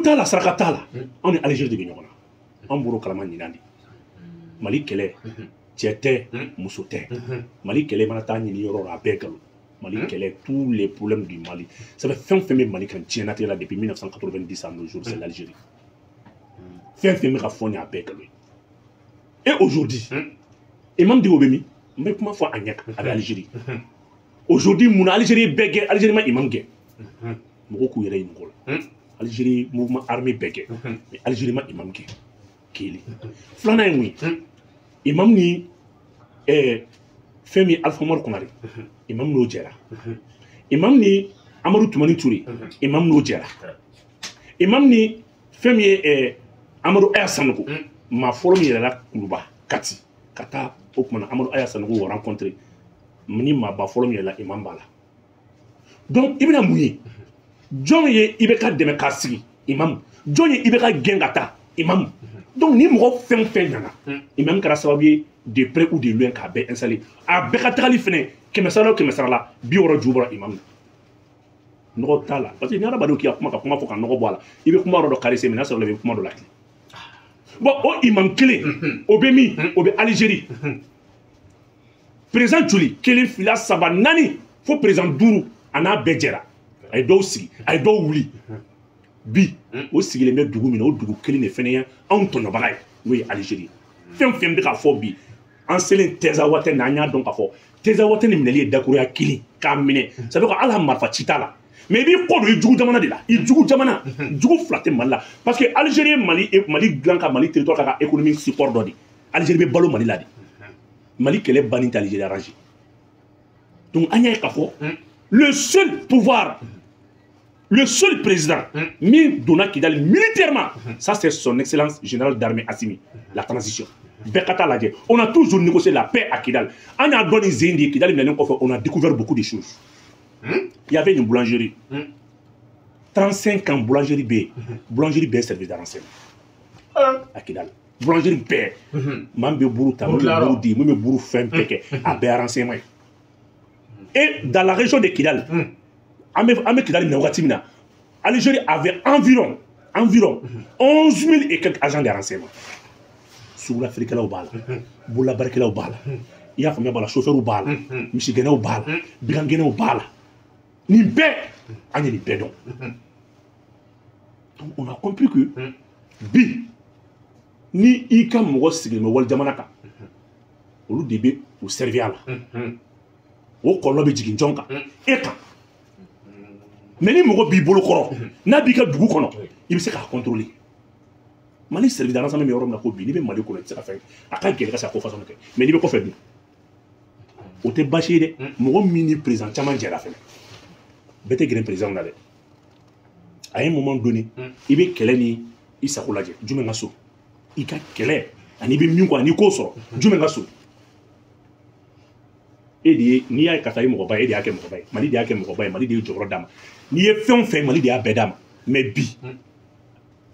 t'a la, saraka t'a la. Anw ni Algérie de bɛ ɲɔgɔn na. An bɔr'o kalama ɲinan de. Mali kɛlɛ, cɛ tɛ, muso tɛ. Mali kɛlɛ mana taa ɲini yɔrɔ o yɔrɔ, a bɛɛ nkalon. Mali kɛlɛ, tous les problèmes du Mali, ça fait fɛn o fɛn bɛ Mali kan diɲɛlatigɛ la depuis 1990 à nos jours, c'est l'Algérie. Fɛn fɛn bɛ ka fɔ nin, a bɛɛ nkalon ye. Et aujourd'hui, Imam Dicko bɛ min? N bɛ kuma fɔ a ɲɛ kan, a bɛ Algérie. Aujourd'hui, mun na Algérie bɛɛ gɛn, Algérie ma imam gɛn? Mɔgɔw k'u yɛrɛ ɲininka o la. Algérie mouvement armé bɛɛ gɛn, mais Algérie ma imam gɛn. Kelen filanan ye mun ye? Imam ni fɛn min, Alpha Umaru Konare, imam n'o jɛra. Imam ni Amadu Tumani Ture, imam n'o jɛra. Imam ni fɛn min ye Amadu Aya Sanogo, maa fɔlɔ min yɛlɛla Kuluba Kati ka taa o tuma na, Amadu Aya Sanogo o rencontré ni maaba fɔlɔ min yɛlɛla, imam b'a la. Donc i bɛna mun ye? Jɔn ye i bɛ ka dɛmɛ k'a sigi? Imam. Jɔn ye i bɛ ka gɛn ka taa? Imam. Donc ni mɔgɔ fɛn o fɛn nana, imam kɛra sababu ye de près ou de loin k'a bɛɛ installé. A bɛɛ ka tagali fɛnɛ, kɛmɛ sara o kɛmɛ sara la, 60 ju bɔra imam na. Nɔgɔ t'a la, parce que ni hadamadenw k'i ka kuma ka kuma fɔ ka nɔgɔ bɔ a la, i bɛ kuma yɔrɔ dɔ caresser, mais n'a sɔrɔ la i bɛ kuma dɔ la tile. Bon, o imam kelen o bɛ min? O bɛ Algérie. Président joli? Kelen, fila, saba, naani, fo président duuru, a n'a bɛɛ jɛra. A ye dɔw sigi, a ye dɔw wuli. Bi o sigilen bɛ dugu min na, o dugu kelen de fɛnɛ ye anw tɔɲɔbaga ye, n'o ye Algérie. Fɛn o fɛn bɛ ka fɔ bi, an selen Tɛzawatɛ na, an y'a dɔn k'a fɔ Tɛzawatɛ ni minɛli ye dakuruya kelen k'a minɛ. Ça veut dire que hali a marifa ci t'a la, mais i b'i kɔ don i jugu jamana de la. I jugu jamana, jugu fila tɛ Mali la, parce que Algérie ye Mali dilan ka Mali territoire ka économie support dɔ de. Algérie bɛ balo Mali la de. Mali kɛlɛ banni tɛ Algérie arrangé. Donc an y'a ye k'a fɔ le seul pouvoir, le seul président min donna Kidal militairement, ça c'est son excellence général d'armée Assimi, la transition. Bɛɛ ka taa lajɛ, on a toujours négocié la paix à Kidal. An y'a dɔn ni zen de ye. Kidal minɛnen kɔfɛ, on a découvert beaucoup de choses. Il y avait une boulangerie, 35 ans boulangerie bɛ yen. Boulangerie bɛɛ service de renseignement à Kidal. Boulangerie bɛɛ, maa min bɛ buru ta, min bɛ buru di, min bɛ buru fɛn bɛɛ kɛ, a bɛɛ ye renseignement ye. Et dans la région de Kidal, an bɛ Kidal minɛ wagati min na, Algérie avait environ 11 000 et quelques agents de renseignement. Sugula feerekɛlaw b'a la, bololabarakɛlaw b'a la, i y'a faamuya b'a la, chauffeur b'a la, misigɛnnaw b'a la, bigangɛnnaw b'a la. Nin bɛɛ, an ye nin bɛɛ dɔn. Donc on a compris que bi, ni i ka mɔgɔ sigilen bɛ wali jamana kan, olu de bɛ u servir a la. O kɔlɔlɔ bɛ jigin jɔn kan? E kan. Mais ni mɔgɔ b'i bolo kɔrɔ, n'a b'i ka dugu kɔnɔ, i bɛ se k'a contrôler. Mali service de renseignement bɛ yɔrɔ min na ko bi, n'i bɛ Mali kɔnɔ, i tɛ se ka fɛn kɛ, a ka gɛlɛn ka se ka ko façon kɛ. Mais n'i bɛ kɔfɛ dun, o tɛ baasi ye dɛ. Mɔgɔ min ni président caman jɛra fɛnɛ, bɛɛ tɛ gɛrɛ président na dɛ. À un moment donné, i bɛ kɛlɛ ni i sago lajɛ, jumɛn ka so i ka kɛlɛ ani i bɛ min kɔ ani i k'o sɔrɔ, jumɛn ka so e de ye? N'i y'a ye karisa ye mɔgɔba ye, e de y'a kɛ mɔgɔba ye, Mali de y'a kɛ mɔgɔba ye, Mali de ye jɔyɔrɔ d'a ma. N'i ye fɛn o fɛn, Mali de y'a bɛɛ d'a ma. Mais bi,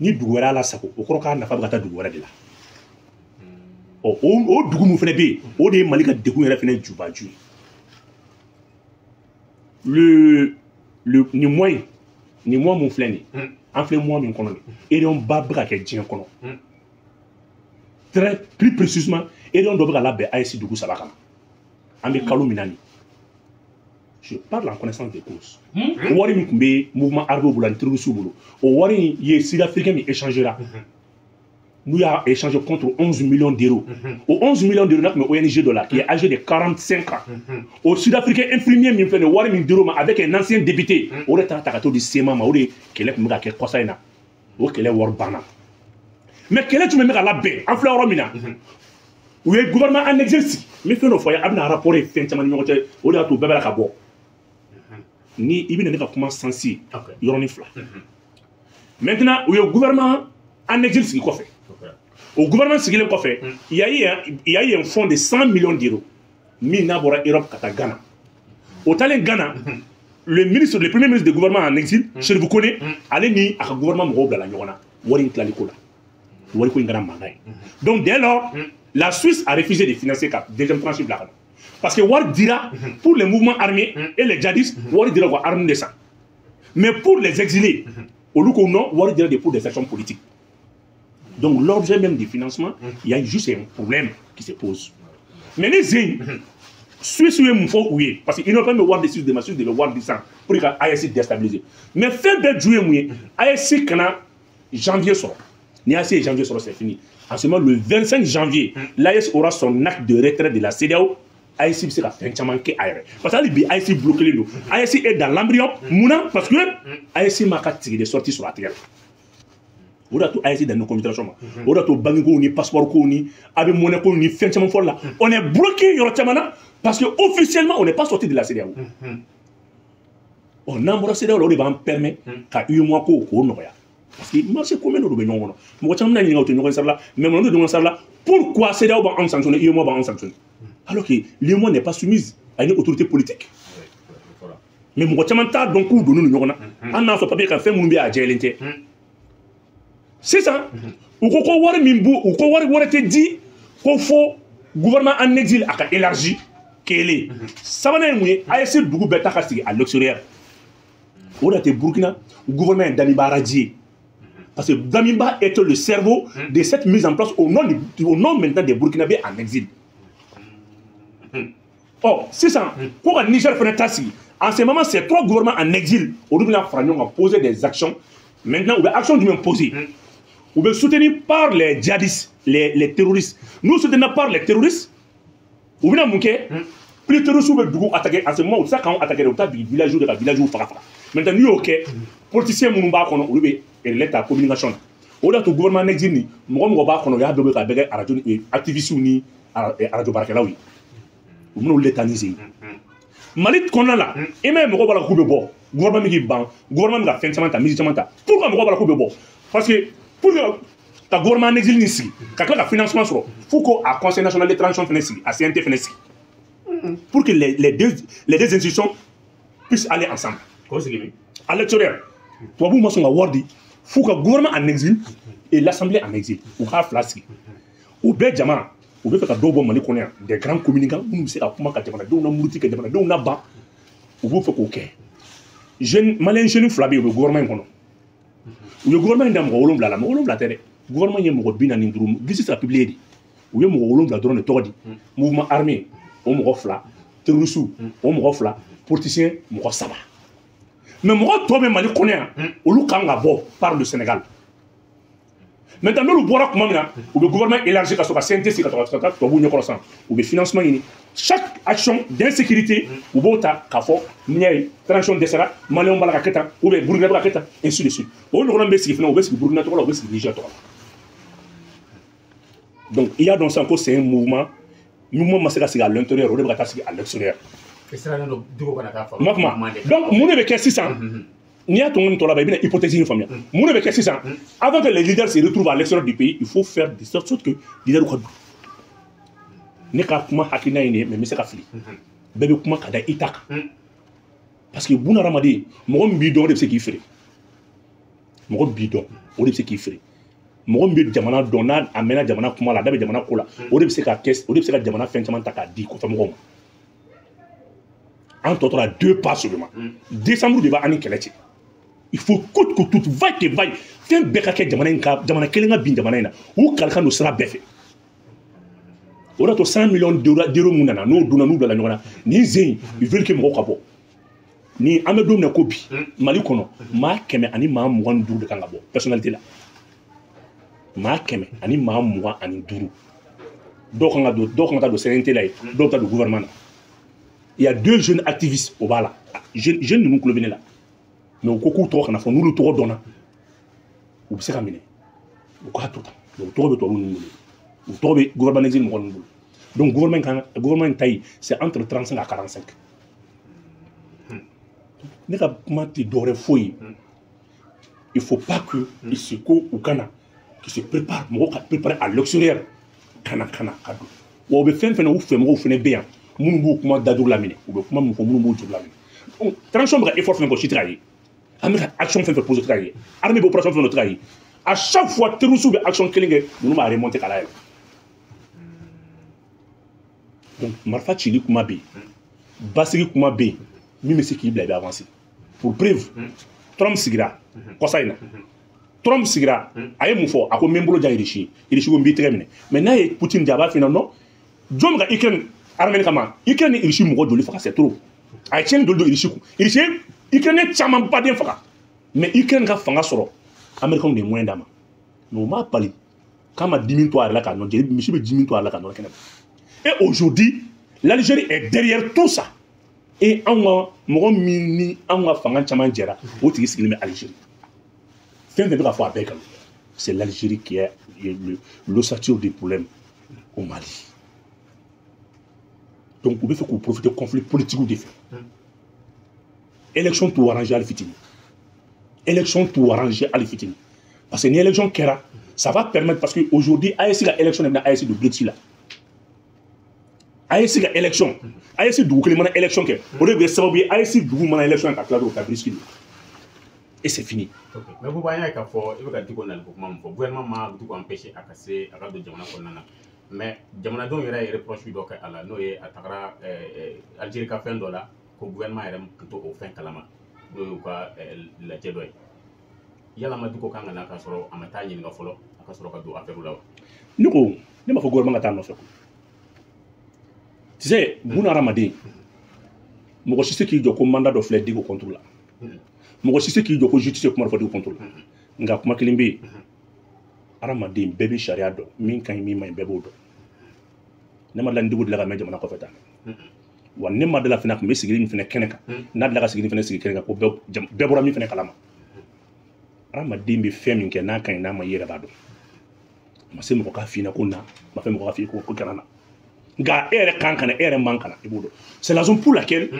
ni dugu wɛrɛ y'a lasago, o kɔrɔ k'a nafa bɛ ka taa dugu wɛrɛ de la. Ɔ, o dugu min fana bɛ yen, o de ye Mali ka degun yɛrɛ fana jubaju ye. Le nin mois in, nin mois mun filɛ nin ye, an filɛ mois min kɔnɔ nin, réunion ba bɛ ka kɛ diɲɛ kɔnɔ. Très plus précisément, réunion dɔ bɛ ka labɛn AES dugu saba kama. An bɛ kalo min na nin, je parle en connaissance de cause. Wari min tun bɛ mouvement armé bolo ani terroriste bolo, o wari in ye sud-africain min échangera, n'u y'a échangé contre 11 millions d'euros. O 11 millions d'euros, n'a tun bɛ ONG dɔ la qui est âgé de 45 ans. O sud-africain infirmier min filɛ nin ye, wari min dir'o ma avec un ancien député, o de taara ta ka t'o di CMA ma. O de kɛlɛ tun bɛ ka kɛ kɔsa in na. O kɛlɛ wari banna, mais kɛlɛ jumɛn bɛ ka labɛn? An filɛ yɔrɔ min na, u ye gouvernement en exil sigi. N bɛ fɛn dɔ fɔ a ye, a bɛna rapport ye fɛn caman ni ɲɔgɔn cɛ, o de y'a to bɛɛ bɛ la ka bɔ ni i bɛna ne ka kuma sansi yɔrɔnin fila. Maintenant, u ye gouvernement en exil sigi kɔfɛ, o gouvernement sigilen kɔfɛ, il y a eu un fonds de 100 millions d'euros min n'a bɔra Europe ka taa Ghana. O taalen Ghana, le ministre, le premier ministre du gouvernement en exil, Chérifou Kone, ale ni a ka gouvernement mɔgɔw bilala ɲɔgɔn na wari in tilali ko la. Wari ko in kɛra mankan ye. Donc dès lors, la Suisse a refusé de financer ka deuxième tranche bila ka na, parce que wari dira pour les mouvements armés et les djihadistes, wari dira u ka armes de san, mais pour les exilés Olu ko non, wari dira de pour des actions politiques. Donc l'objet même du financement, il y a juste un problème qui se pose. Mais les zen Suisse ye mun fɔ u ye? Parce que Union européenne bɛ wari di Suisse de ma, Suisse de bɛ wari di sisan pour que ka AES déstabiliser. Mais fɛn bɛɛ ju ye mun ye? AES kana janvier sɔrɔ. Ni AES ye janvier sɔrɔ, c'est fini. En ce moment, le 25 janvier, l'AES aura son acte de retrait de la CEDEAO. AES bɛ se ka fɛn caman kɛ a yɛrɛ, parce que hali bi AES bloqué don. AES est dans l'embryon. Mun na? Parce que AES m'a ka ticket de sortie sɔrɔ a tigɛ la. O de y'a to AES dan confédération ma. O de y'a to banque kow ni passeport kow ni a bɛ monnaie kow ni fɛn caman fɔli la, on est bloqué yɔrɔ caman na, parce que officiellement on n'est pas sorti de la CEDEAO. Ɔ, n'an bɔra CEDEAO la, o de b'an permet ka UEMOA ko k'o nɔgɔya, parce que marché commun dɔ bɛ ɲɔgɔn kɔnɔ. Mɔgɔ caman bɛna ɲininka, o tɛ ɲɔgɔn sara la. Mais mun tɛ ɲɔgɔn sara la? Pourquoi CEDEAO b'anw sanctionner, UEMOA b'anw sanctionner, alors que l'UEMOA n'est pas soumise à une autorité politique? Mais mɔgɔ caman t'a dɔn k'u donnen don ɲɔgɔn na. Hali n'a sɔrɔ papier kan, fɛn minnu bɛ yen, a jɛlen tɛ. Sisan u ko ko wari min b'u, u ko wari wɛrɛ tɛ di ko fo gouvernement en exil a ka élargi. Kelen sabanan ye mun ye? AES dugu bɛɛ ta ka sigi à l'extérieur. O de tɛ Burkina gouvernement ye Damiba radié, parce que Damiba était le cerveau de cette mise en place au nom maintenant des Burkinabés en exil. Ɔ, sisan ko ka Niger fana ta sigi. En ce moment, ces trois gouvernements en exil, olu bɛna fara ɲɔgɔn kan, poser des actions. Maintenant, u bɛ action jumɛn poser? U bɛ soutenir par les djihadistes, les terroristes. Nous soutenons par les terroristes, u bɛna mun kɛ? Plus terroristes bɛ dugu attaquer, en ce moment u tɛ se k'anw attaquer dɛ, u bɛ taa bin village de ka village faga faga. Maintenant, n'u y'o kɛ, politiciens minnu b'a kɔnɔ, olu bɛ relais ta communication na. O de y'a to gouvernement en exil ni mɔgɔ mɔgɔ b'a kɔnɔ, u y'a bɛɛ bɔ k'a bɛɛ kɛ arajo ni activistes ni arajo baarakɛlaw ye. U bɛna olu de ta ni sen ye Mali kɔnɔna la. I m'a ye, mɔgɔw b'a la k'u bɛ bɔ, gouvernement bɛ k'i ban, gouvernement bɛ ka fɛn caman ta, mesure caman ta. Pourquoi mɔgɔw b'a la k'u bɛ bɔ? Parce que pour que ka gouvernement en exil nin sigi, ka tila ka financement sɔrɔ, fo ko a Conseil national de transition fɛnɛ sigi, a CNT fɛnɛ sigi, pour que les deux institutions puissent aller ensemble. K'o sigi min? À l'extérieur, tubabuw ma sɔn ka wari di f'u ka gouvernement en exil et l'assemblée en exil, u k'a fila sigi. U bɛɛ jama, u bɛ fɛ ka dɔw bɔ Mali kɔnɔ yan, des grands communicants minnu bɛ se ka kuma ka jamanadenw na muruti, ka jamanadenw na ban. U b'u fɛ k'o kɛ. Jeune malien, jeune fila bɛ yen, u bɛ gouvernement in kɔnɔ. U ye gouvernement in da mɔgɔ 7 la. Mɔgɔ 7 tɛ dɛ, gouvernement ye mɔgɔ 45, liste sera publier de. U ye mɔgɔ 7 dɔrɔn de tɔgɔ di: mouvement armé o mɔgɔ 2, terroriste o mɔgɔ 2, politicien mɔgɔ 3. Mais mɔgɔ tɔ bɛ Mali kɔnɔ yan, olu kan ka bɔ par le Sénégal. Maintenant, n'olu bɔra tuma min na, u bɛ gouvernement élargi, ka sɔrɔ ka CNT sigi, ka sɔrɔ ka taa tubabuw ɲɛkɔrɔ sisan. U bɛ financement ɲini. Chaque action d'insécurité, u b'o ta k'a fɔ n'i y'a ye transition dɛsɛra, maliyɛnw b'a la ka kɛ tan, ou bien Burukina bɛ ka kɛ tan, ainsi de suite. O ɲɔgɔnna bɛ sigi fana, u bɛ sigi Burukina tɔgɔ la, u bɛ sigi Niger tɔgɔ la. Donc i y'a dɔn sisan ko c'est un mouvement, mouvement ma se ka sigi à l'intérieur, o de bɛ ka taa sigi à l'extérieur. Siran don Dicko kana taa. Ma kuma. Donc mun de bɛ kɛ sisan? N'i y'a tɔŋɔ nin tɔ laban, i bɛna hypothèse in faamuya. Mun de bɛ kɛ sisan? Avant que les leaders se retrouvent à l'extérieur du pays, il faut faire de sorte que leaders ka don. Ne ka kuma hakilina ye nin ye, mais n bɛ se ka fili. Bɛɛ bɛ kuma ka da i ta kan, parce que buna hadamaden, mɔgɔ min b'i dɔn, o de bɛ se k'i feere. Mɔgɔ min b'i dɔn, o de bɛ se k'i feere. Mɔgɔ min bɛ jamana dɔn, n'a a mɛnna jamana kuma la, a da bɛ jamana ko la, o de bɛ se ka kɛ, o de bɛ se ka jamana fɛn caman ta k'a di kɔfɛ mɔgɔw ma. An tɔ tora deux pas seulement. Décembre de b'an ni kɛlɛ cɛ. Il faut coûte que coûte, vaille que vaille, fɛn bɛɛ ka kɛ jamana in ka jamana kelen ka bin jamana in na. U kalikan don sira bɛɛ fɛ. O de y'a to 100 millions d'euros mun nana, n'o donna, n'u bilala ɲɔgɔn na nin sen, ils veulent que mɔgɔw ka bɔ. Ni an bɛ don min na ko bi, Mali kɔnɔ, maa 125 de kan ka bɔ personnalité la. Maa 125, dɔw kan ka don, dɔw kan ka taa don CNT la yen, dɔw bɛ taa don gouvernement na. Il y a deux jeunes activistes o b'a la. Jeune ninnu tulo bɛ ne la, mais u ko k'u tɔgɔ kana fɔ. N'olu tɔgɔ dɔnna, u bɛ se ka minɛ. U k'a to tan. Mais u tɔgɔ bɛ tubabu ninnu bolo, u tɔgɔ bɛ gouvernement exil mɔgɔ ninnu bolo. Donc gouvernement kan, gouvernement in ta ye, c'est entre 35 à 45. Ne ka kuma tɛ dɔwɛrɛ foyi ye. Il faut pas que il se ko u kana qui se prépare, mɔgɔw ka préparer à l'extérieur, kana kana ka don. Wa u bɛ fɛn fɛn na, u fɛ mɔgɔw fɛnɛ bɛ yan minnu b'u kuma dajuru laminɛ, u bɛ kuma min fɔ, minnu b'u juru laminɛ. Donc transition bɛ ka effort fɛn fɛn kɛ, o si tɛ ka ye. An bɛ ka action fɛn fɛn poser, o tɛ ka ye. Armée bɛ opération fɛn fɛn, o tɛ ka ye. À chaque fois terroristes bɛ action kelen kɛ, ninnu b'a remonter ka layɛlɛ. Donc marifa cili kuma bɛ yen, basigi kuma bɛ yen, min bɛ se k'i bila i bɛ avancer. Pour preuve, Trump sigira kɔsa in na. Trump sigira, a ye mun fɔ? A ko n bɛ n bolo jan Russie, Russie ko n b'i tɛgɛ minɛ. Mais n'a ye Poutine di, a b'a f'i ɲɛna non, jɔn bɛ ka Ukraine armée kama? Ukraine ni Russie mɔgɔ joli faga? C'est trop. A ye tiɲɛni joli don Russie kun? Russie ye Ukraine caman baden faga, mais Ukraine ka fanga sɔrɔ, Américains de ye moyen d'a ma. Mais o m'a bali k'a ma dimi to a yɛrɛ la k'a nɔ jeli misi bɛ dimi to a yɛrɛ la k'a nɔrɔ kɛnɛ ma. Et aujourd'hui, l'Algérie est derrière tout ça. Et anw ka mɔgɔ min ni anw ka fanga caman jɛra, o tigi sigilen bɛ Algérie. Fɛn fɛn bɛ ka fɔ, a bɛɛ kan, c'est l'Algérie qui est l'ossature du problème au Mali. Donc u bɛ fɛ k'u profiter conflit politique de fɛ. Élection t'u arranger hali fitinin, élection t'u arranger hali fitinin, parce que ni élection kɛra, ça va permettre, parce que aujourd'hui AES ka élection de bɛna AES don BRICS la. AES ka élection, AES dugu kelen mana élection kɛ, o de bɛ kɛ sababu ye, AES dugu mana élection ka tila dɔrɔn ka BRICS don et c'est fini. Ok, mais Bouba, an y'a ye k'a fɔ i bɛ ka Dicko nali ko kuma min fɔ, gouvernement ma Dicko empêché a ka se a ka don jamana kɔnɔna na, mais jamanadenw yɛrɛ ye reproche dɔ kɛ a la, n'o ye a tagara Algérie ka fɛn dɔ la, ko gouvernement yɛrɛ tun t'o o fɛn kalama, n'o y'u ka lajɛ dɔ ye. Yala ma Dicko kan ka na k'a sɔrɔ a ma taa ɲininka fɔlɔ, a ka sɔrɔ ka don affaire la wa? Ne ko, ne m'a fɔ gouvernement ka taa nɔfɛ ko, tu sais, buna hadamaden, mɔgɔ si se k'i jɔ ko mandat dɔ filɛ Dicko contre la, mɔgɔ si se k'i jɔ ko justice ye kuma dɔ fɔ Dicko contre la. Nka kuma kelen bɛ yen, hadamaden bɛɛ bɛ sariya dɔn, min ka ɲi, min man ɲi, bɛɛ b'o dɔn. Ne ma deli ni Dicko delila ka mɛn jamana kɔfɛ tan wa. Ne ma deli fana, tun bɛ sigili min fana kɛnɛ kan, n'a delila ka sigili fana sigi kɛnɛ kan, ko bɛɛ bɔra min fana kalama. Hadamaden bɛ fɛn min kɛ, n'a ka ɲi, n'a ma ɲi, i yɛrɛ b'a dɔn. A ma se mɔgɔ k'a f'i ɲɛna ko na, a ma fɛ mɔgɔ k'a f'i ye ko kana na. Nka e yɛrɛ kan ka na, e yɛrɛ man ka na, i b'o dɔn. C'est la raison pour laquelle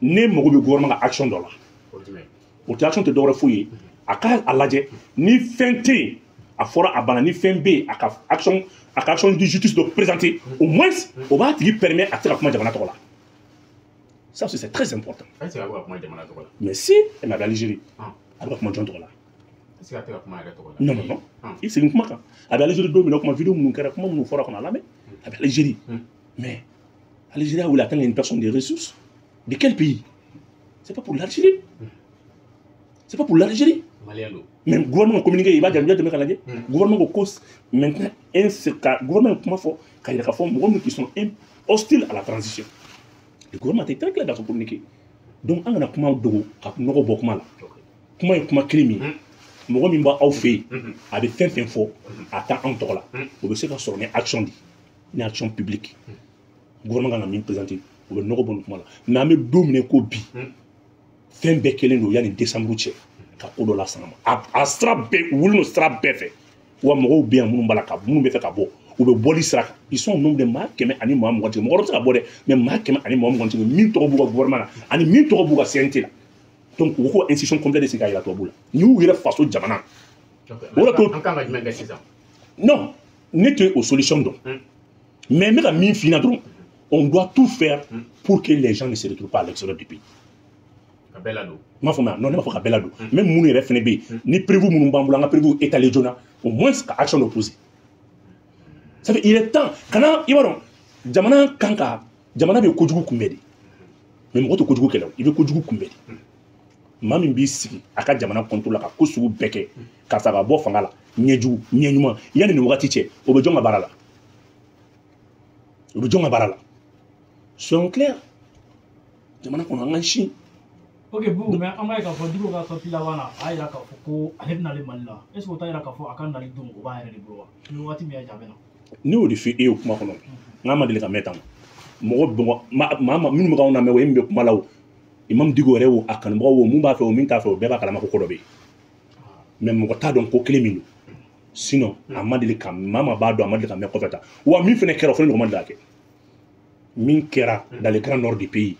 ne mago bɛ gouvernement ka action dɔ la. O jumɛn? O tɛ action tɛ dɔwɛrɛ foyi ye, a ka a lajɛ ni fɛn tɛ yen, a fɔra a banna, ni fɛn bɛ yen, a ka action de justice dɔ présenter au moins, o b'a tigi permet a tɛ se ka kuma jamana tɔgɔ la. Ça, c'est très important. Est-ce que a bɛ ka kuma jamana tɔgɔ la? Mais si elle m'a l'Algérie, a bɛ ka kuma jɔn tɔgɔ la? Est-ce que a tɛ ka kuma yɛrɛ tɔgɔ la? Non, non, non, i segin kuma kan. A bɛ Algérie don min na, kuma vidéo minnu kɛra, kuma minnu fɔra kɔnɔ, a lamɛn. A bɛ Algérie, mais Algérie a voulu atteindre une personne des ressources de quel pays? C'est pas pour l'Algérie, c'est pas pour l'Algérie. Malien don. Mais gouvernement communiqué, i b'a jaabi jaabi ka lajɛ. Gouvernement ko maintenant un ka gouvernement ye kuma fɔ ka yira k'a fɔ mɔgɔ minnu qui sont hostiles à la transition. Le gouvernement était très clair dans son communiqué. Donc an kana kuma dogo ka nɔgɔ bɔ kuma la. Kuma ye kuma kelen min ye, mɔgɔ min b'aw fɛ yen, a bɛ fɛn fɛn fɔ, a tɛ anw tɔgɔ la. O bɛ se ka sɔrɔ ni action de, ni action publique gouvernement kan ka min présenter, o bɛ nɔgɔ bɔ nin kuma la. Mais an bɛ don min na ko bi, fɛn bɛɛ kɛlen don yanni décembre cɛ ka ko dɔ las'an ma. A sira bɛɛ wulilen don, sira bɛɛ fɛ wa. Mɔgɔw bɛ yan minnu b'a la ka minnu bɛ fɛ ka bɔ, u bɛ bɔli sira kan. Ils sont au nombre de maa 120 tigɛ. Mɔgɔ wɛrɛ bɛ se ka bɔ dɛ, mais maa 120 tigɛ, min tɔgɔ b'u ka gouvernement na ani min tɔgɔ b'u ka CNT la. Donc u ko institution complète de sigi ka yira tubabu la, nin y'u yɛrɛ faso jamana. O de to An kan ka jumɛn kɛ sisan? Non, ne tɛ o solution dɔn, mais n bɛ ka min f'i ɲɛna dɔrɔn, on doit tout faire pour que les gens ne se retrouvent pas à l'extérieur du pays. Ka bɛɛ ladon. N m'a fɔ, mais non, ne m'a fɔ ka bɛɛ ladon. Même minnu yɛrɛ fɛnɛ bɛ yen, ni prévu minnu b'an bolo, an ka prévu étaler joona, au moins ka action dɔ poser. Ça fait, il est temps kana, i b'a dɔn, jamana kan ka, jamana bɛ kojugu kunbɛn de, mais mɔgɔ tɛ kojugu kɛlɛ o, i bɛ kojugu kunbɛn de. Maa min b'i sigi a ka jamana contrôle la ka ko sugu bɛɛ kɛ, karisa ka bɔ fanga la, ɲɛjugu ɲɛ ɲuman, yanni nin wagati cɛ, o bɛ jɔn ka baara la? O bɛ jɔn ka baara la? Soyons clairs, jamana kɔnɔ, an ka sin. Ok Boubou, mais an b'a ye k'a fɔ Dicko ka sortie laban na, a y'a yira k'a fɔ ko ale bɛ nalen Mali la. Est ce que o t'a yira k'a fɔ a ka nali don o b'a yɛrɛ de bolo wa? Ni wagati min y'a diya, a bɛ na. Ne y'o de f'i e ye o kuma kɔnɔ, n k'a ma deli ka mɛn tan. Mɔgɔ bɔn maa minnu bɛ k'anw lamɛn o, e min bɛ kuma la o, Imam Dicko yɛrɛ o, a kanubagaw o, mun b'a fɛ o, min t'a fɛ o, bɛɛ b'a kalama ko ko dɔ bɛ yen, mais mɔgɔ t'a dɔn ko kelen min don. Sinon a ma deli ka maa maa b'a dɔn, a ma deli ka mɛn kɔfɛ tan wa. Min fana kɛra, o fana ɲɔgɔn ma deli ka kɛ. Min kɛra dans le grand nord du pays,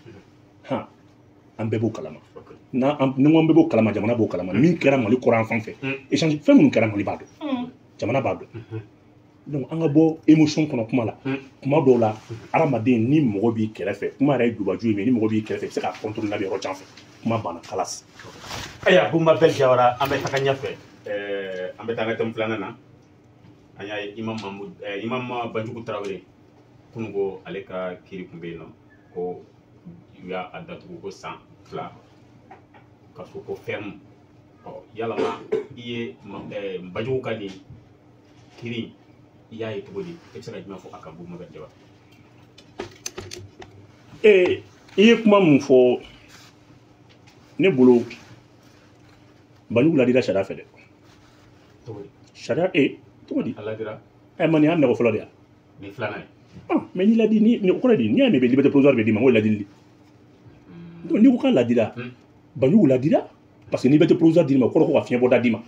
han, an bɛɛ b'o kalama. N'a an ni ko an bɛɛ b'o kalama, jamana b'o kalama. Min kɛra Mali kɔrɔ an fan fɛ, échange fɛn minnu kɛra, Mali b'a dɔn, jamana b'a dɔn. Donc an ka bɔ émotion kɔnɔ kuma la. Kuma dɔw la, hadamaden, ni mɔgɔ b'i kɛrɛfɛ, kuma yɛrɛ ye jubaju ye, mais ni mɔgɔ b'i kɛrɛfɛ, i bɛ se k'a contrôler n'a bɛ yɔrɔ jan fɛ. Kuma banna, kalas. Ayiwa Bouba Bel Diawara, an bɛ taga ɲɛfɛ, an bɛ taa an ka thème filanan na. An y'a ye Imam Mahmoud, Imam Banjugu Tarawele, kunun ko ale ka kiiri tun bɛ yen nɔ, ko u y'a datugu ko san 2 ka so ko ferme. Ɔ yalama i ye Banjugu ka nin kiiri i y'a ye cogo di, e bɛ se ka jumɛn fɔ a kan Bubu Mabel Jawara? I ye kuma mun fɔ, ne bolo Banjugu ladira sariya fɛ dɛ. Sariya cogo di? A ladira. Ma nin y'a minɛ ko fɔlɔ de ya? Nin filanan ye. Mais n'i ladi ni o kɔrɔ de n'i y'a mɛn liberté provisoire bɛ d'i ma, o ye ladili de. Donc n'i ko k'a ladira, Banjugu ladira parce que liberté provisoire d'i ma, o kɔrɔ ko ka fiɲɛ bɔda d'i ma.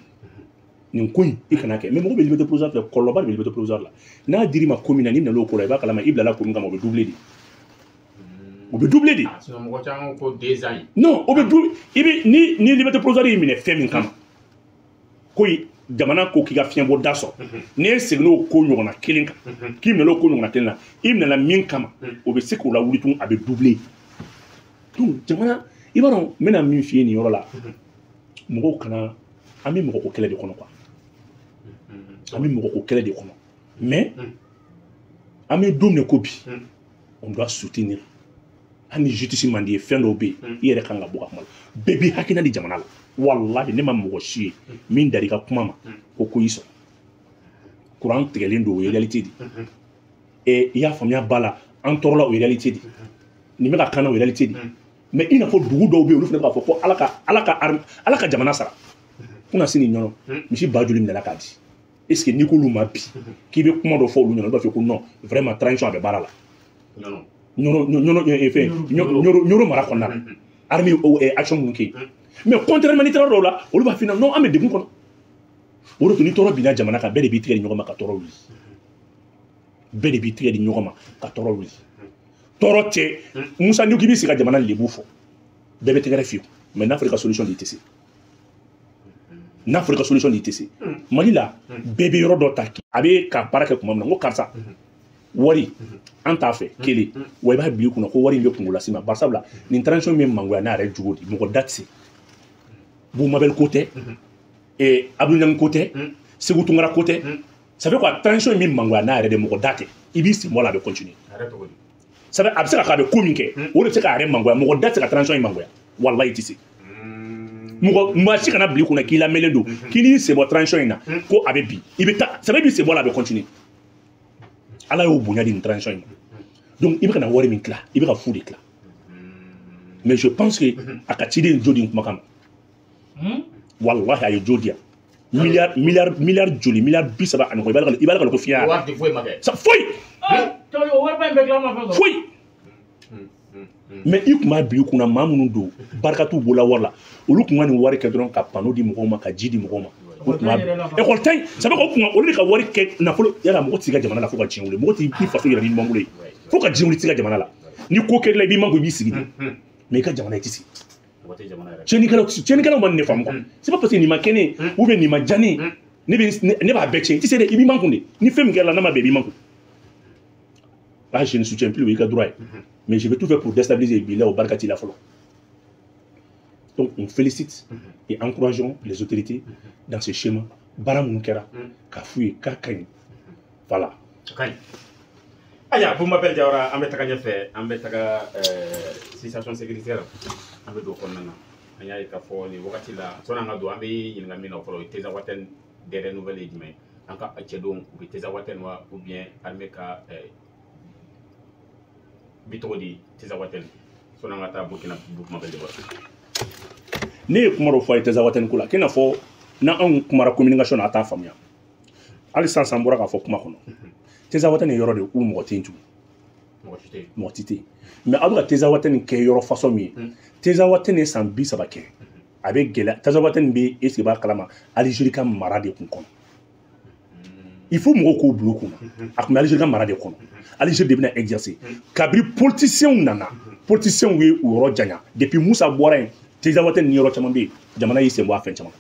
Nin ko in i kana kɛ, mais mɔgɔ bɛ liberté provisoire filɛ, kɔlɔlɔba de bɛ liberté provisoire la. N'a dir'i ma ko min na, n'i minɛn'o ko la, i b'a kalama i bilala ko min kama, o bɛ doubler de. O bɛ doubler de. Sinon mɔgɔ caman ko 2 ans. Non, o bɛ doubler. I bɛ ni liberté provisoire y'i minɛ fɛn min kama, ko jamana ko k'i ka fiɲɛ bɔda sɔrɔ, n'e seginn'o ko ɲɔgɔnna kelen kan, k'i minɛn'o ko ɲɔgɔnna kelen na, i minɛna min kama, o bɛ se k'o lawuli tuguni, a bɛ doubler. Donc jamana, i b'a dɔn n bɛna min f'i ye nin yɔrɔ la, mɔgɔw kana, an bɛ mɔgɔ ko kɛlɛ de kɔnɔ quoi. An bɛ mɔgɔ ko kɛlɛ de kɔnɔ, mais an bɛ don min ko bi, on doit soutenir. Hali ni justice man di ye, fɛn dɔw bɛ yen i yɛrɛ kan ka bɔ ka kuma la. Bɛɛ b'i hakilina di jamana la. Walahi ne ma mɔgɔ si ye min dar'i ka kuma ma ko y'i sɔrɔ. Courant tigɛlen don, o ye réalité de ye. I y'a faamuya ba la, an tɔɔrɔla, o ye réalité de ye. Nin bɛ ka kan na, o ye réalité de ye. Mais i n'a fɔ dugu dɔw bɛ yen, olu fana b'a fɔ ko Ala ka jamana sara. Kunna sini ɲɔnɔ, misi ba joli minɛla k'a di. Est ce que n'i k'olu ma bi k'i bɛ kuma dɔ fɔ olu ɲɛna, olu b'a fɔ ko non, vraiment transition a bɛ baara la. Ɲɔnɔ fɛn Ɲɔrɔ mara kɔnɔna la, armée action mun kɛ yen. Mais contrairement ni taara dɔw la, olu b'a f'i ɲɛna non, an bɛ degun kɔnɔ. O de to ni tɔɔrɔ binna jamana kan, bɛɛ de b'i tigɛ di ɲɔgɔn ma ka tɔɔrɔ wuli. Bɛɛ de b'i tigɛ di ɲɔgɔn ma ka tɔɔrɔ wuli. Tɔɔrɔ tɛ Musa, n'i ko k'i b'i sigi ka jamana lebu fɔ, bɛɛ bɛ tɛgɛrɛ f'i ye. Mais n'a fɔra i ka solution di, i tɛ se. N'a fɔra i ka solution di, i tɛ se. Mali la, bɛɛ bɛ yɔrɔ dɔ ta, a bɛ ka baara kɛ tuma min na, n ko karisa, wari an t'a fɛ kelen, wa i b'a bila i kunna ko wari in bɛ kungo las'i ma. Barisabula nin transition min mangoya n'a yɛrɛ jogo di, mɔgɔ da tɛ se. Bubu Mabel ko tɛ, Abdou Niang ko tɛ, Sékou Tounkara ko tɛ. Ça fait quoi, transition min mangoya n'a yɛrɛ de, mɔgɔ da tɛ. I b'i sen bɔ a la, a bɛ continuer. Ça fait a bɛ se ka kɛ a bɛ ko min kɛ, o de bɛ se k'a yɛrɛ mangoya. Mɔgɔ da tɛ se ka transition in mangoya, walahi i tɛ se. Mɔgɔ maa si kana bila i kunna k'i lamɛnlen don, k'i n'i sen bɔ transition in na ko a bɛ bi, i bɛ taa, ça fait i b'i sen bɔ a la, a bɛ continuer. Ala y'o bonya di nin transition in ma. Donc i bɛ ka na wari min tila, i bɛ ka fu de tila. Mais je pense que a ka ciden jo di n kumakan ma. Walahi a ye jo di yan. Milliard joli, milliard 30 ani kɔ, i b'a ko fiɲɛ. Wari foyi ma kɛ. Sa foyi. Foyi. Mais i kun b'a bila i kunna maa minnu don, barika t'u bolo wari la, olu kun ka nin wari kɛ dɔrɔn ka panneau di mɔgɔw ma, ka ji di mɔgɔw ma. O kun b'a école tɛ yen, ça fait que o kun olu de ka wari kɛ nafolo. Yala mɔgɔ t'i ka jamana la fo ka diɲɛ wuli, mɔgɔ t'i faso yɛrɛ ni ɲuman bolo ye fo ka diɲɛ wuli, t'i ka jamana la. Ni ko kɛr'i la, i b'i makun, i b'i sigi de. Mais i ka jamana i tɛ sigi. Tiɲɛnikɛlaw ma nin de faamu quoi. C'est pas parce que nin ma kɛ ne ye ou bien nin ma diya ne ye, ne b'a bɛɛ tiɲɛ. I tɛ se dɛ, i b'i makun de. Ni fɛn min kɛra la n'a ma bɛn, i b'i makun. Ah, je ne soutiens plus, o y'i ka droit ye. Mais je vais tout faire pour déstabiliser bilahi o barika t'i la fɔlɔ. Donc on félicite et encourageons les autorités dans ce schéma. Baara minnu kɛra k'a f'u ye k'a ka ɲi. Voilà. Ka ɲi. Ayiwa, Bubu Mabel Jawara, an bɛ taga ɲɛfɛ, an bɛ taga situation sécuritaire, an bɛ don o kɔnɔna na. An y'a ye k'a fɔ nin wagati la, sɔnni an ka don, an bɛ ɲininka min na fɔlɔ, o ye Tinzawatène dernière nouvelle ye jumɛn ye? An ka cɛdenw u bɛ Tinzawatène wa, ou bien armée ka bi tɔgɔ di Tinzawatène? Sɔnni an ka taa Burkina, Bubu Mabel Jawara. Ne ye kuma dɔ fɔ a ye Tinzawatène ko la, k'i n'a fɔ n'anw kumara communication na, a t'a faamuya. Hali sisan an bɔra k'a fɔ kuma kɔnɔ. Tinzawatène ye yɔrɔ de ye u mɔgɔ tɛ yen tugun. Mɔgɔ tɛ yen. Mais aw bɛ ka Tinzawatène kɛ yɔrɔ façon min ye, Tinzawatène ye san 30 kɛ. A bɛ gɛlɛya. Tinzawatène bɛ, est ce que i b'a kalama, Algérie ka mara de kun kɔnɔ. Il faut mɔgɔw k'o bila u kunna. A tun bɛ Algérie ka mara de kɔnɔ. Algérie de bɛna exercer. Kabini politiciens nana, politiciens ye u yɔrɔ janya. Depuis Musa bɔra yen, Tinzawatène ni yɔrɔ caman bɛ yen, jamana y'i sen bɔ a fɛn caman.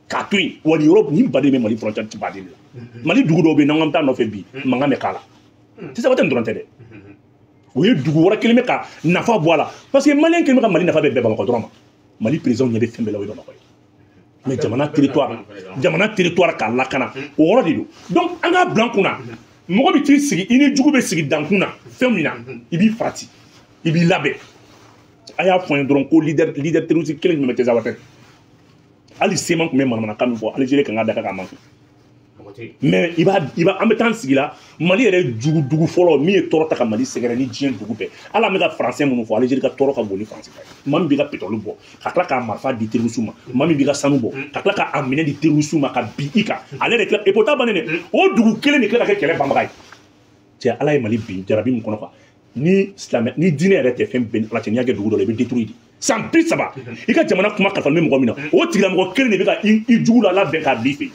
K'a to yen, wa nin yɔrɔ nin baden bɛ Mali frontière baden de la. Mali dugu dɔw bɛ yen, n'an k'an bɛ taa nɔfɛ bi, mankan bɛ k'a la. Tinzawatène dɔrɔn tɛ dɛ. O ye dugu wɛrɛ kelen bɛ ka nafa bɔ a la. Parce que malien kelen bɛ ka Mali nafa bɛɛ bɛn Bamakɔ dɔrɔn ma. Mali président ɲɛ bɛ fɛn bɛɛ la, o ye Bamakɔ ye. Mais jamana territoire k'a lakana, o yɔrɔ de don. Donc an k'a bila an kunna, mɔgɔ bɛ t'i sigi, i ni jugu bɛ sigi dankun na, fɛn min na, i b'i farati, i b'i labɛn. A y'a fɔ an ye dɔrɔn ko leader terroriste kelen jumɛn bɛ Tinzawatène. Hali CMA tun bɛ manamanakan min fɔ Algérie kan ka da k'a man. Mais i b'a an bɛ taa sigi la Mali yɛrɛ jugu dugu fɔlɔ min ye tɔɔrɔ ta ka Mali sɛgɛrɛ ni diɲɛ dugu bɛɛ. Hali an bɛ ka français minnu fɔ Algérie ka tɔɔrɔ ka bon ni français ta ye. Maa min b'i ka pétrole bɔ ka tila k'a marifa di terroriste ma, maa min b'i ka sanu bɔ ka tila k'a minɛ di terroriste ma ka bin i kan, ale de tila et pourtant bannen dɛ, o dugu kelen de tila ka kɛ kɛlɛ banbaga ye. Cɛ Ala ye Mali bin jarabi min kɔnɔ quoi, ni silamɛ ni diinɛ yɛrɛ tɛ fɛn bɛɛ ni Ala cɛ, n'i y'a kɛ dugu dɔ la i bɛ détruire de. San 30 i ka jamana kuma kalifa bɛ mɔgɔ min na, o tigilamɔgɔ kelen de bɛ ka i jugu la labɛn k'a bila i fɛ yen.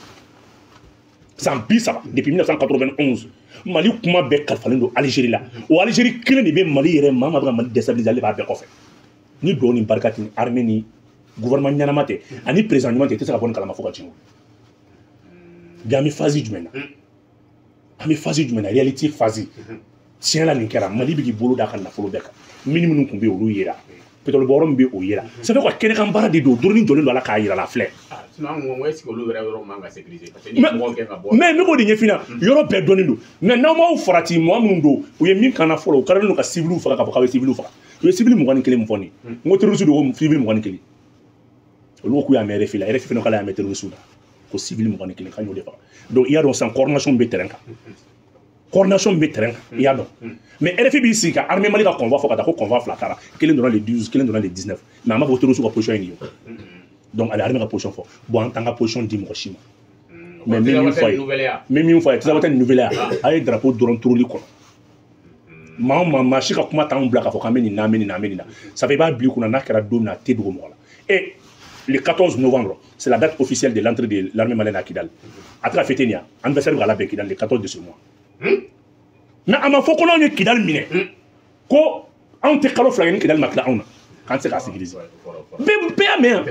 San 30 depuis 1991 Mali kuma bɛɛ kalifalen don Algérie la. O Algérie kelen de bɛ Mali yɛrɛ maa maa bɛ ka Mali déstabiliser, ale b'a bɛɛ kɔfɛ. Ni duwawu ni barika tɛ, ni armée ni gouvernement ɲɛnama tɛ ani président ɲuman tɛ, i tɛ se ka bɔ nin kalama fo ka diɲɛ wuli. Bi an bɛ phase jumɛn na? An bɛ phase jumɛn na? Réalité phase. Tiɲɛ la nin kɛra, Mali bɛ k'i bolo d'a ka nafolo bɛɛ kan. Mine minnu tun bɛ yen olu yera. Pétrole bɔyɔrɔ min bɛ o yera. Ça fait quoi, kɛnɛkan baara de don, drone jɔlen don a la k'a yira la filɛ. Mais n bɛ k'o de ɲɛf'i ɲɛna, yɔrɔ bɛɛ dɔnnen don. Mais n'aw m'aw farati, mɔgɔ minnu don, u ye min kana fɔlɔ, u kɛlen don ka civiliw faga k'a fɔ k'a bɛ civiliw faga. U ye civil 21 min fɔ nin ye, n ko terroriste don, ko civil 21. Olu ko k'u y'a mɛn RFI la, RFI fana k'ale y'a mɛn terroriste la. Ko civil 21 k'an y'o de faga. Donc i y'a dɔn sisan coordination bɛ terrain kan. Coordination bɛ terrain kan, i y'a dɔn. Mais RFI b'i sigi ka armée Mali ka convoi fɔ ka taa ko convoi fila taara, kelen donna le 12, kelen donna le 19. Mais an b'a fɔ terroriste ka position ye nin ye. Donc ale armée ka position fɔ. Bon an t'an ka position di mɔgɔ si ma. Mais n bɛ min fɔ a ye, n bɛ min fɔ a ye, Tizawatɛ ni nouvelle a ye drapeau dɔrɔn turuli kɔnɔ. Maa o maa, maa si ka kuma t'anw bila k'a fɔ k'an bɛ nin na, an bɛ nin na, an bɛ nin na. Ça fait i b'a bila i kunna n'a kɛra don min na, a tɛ dogo mɔgɔ la. Et le 14 novembre, c'est la date officielle de l'entrée de l'armée malienne à Kidal. A tɛ ka fêter nin ya, anniversaire bɛ ka labɛn Kidal le 14 de ce mois. Mais a ma fɔ ko n'anw ye Kidal minɛ ko anw tɛ kalo 2 kɛ ni Kidal ma tila anw na, k'an tɛ se k'a sécuriser. Bɛɛ y'a mɛn yan.